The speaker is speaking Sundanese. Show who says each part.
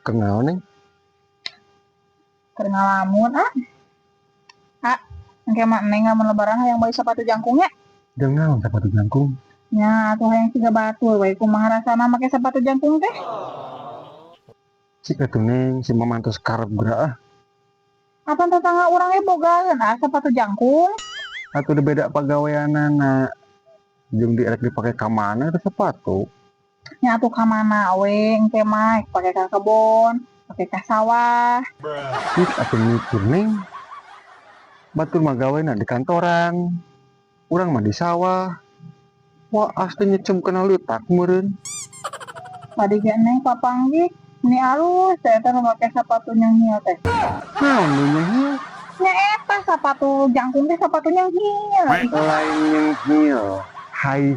Speaker 1: Keur naon, Neng?
Speaker 2: Keur ngalamun, ah. Ah, engke mah Neng lamun Lebaran hayang meuli sepatu jangkung nya.
Speaker 1: Jang naon sepatu jangkung?
Speaker 2: Nya atuh hayang siga batur we, kumaha rasana make sepatu jangkung teh?
Speaker 1: Cik atuh, Neng, si Mama tos karep geura ah.
Speaker 2: Apa tetangga urang ge bogaeun ah sepatu jangkung?
Speaker 1: Atuh udah beda pagaweanana. Jeung direk dipake ka mana itu sepatu?
Speaker 2: Nya atuh ka mana we engke mah pake ka kebon, pake ka sawah.
Speaker 1: Cik atuh mikir, Neng. Batur mah gawena di kantoran. Urang mah di sawah. Wah, asti nyecem kena leutak meureun.
Speaker 2: Tadi ge Neng papanggih meni alus teh eta nu make sepatu nyenghil teh.
Speaker 1: Naon nu nyenghil?
Speaker 2: Nya eta sepatu jangkung teh sepatu nyenghil.
Speaker 1: Lain nyenghil. High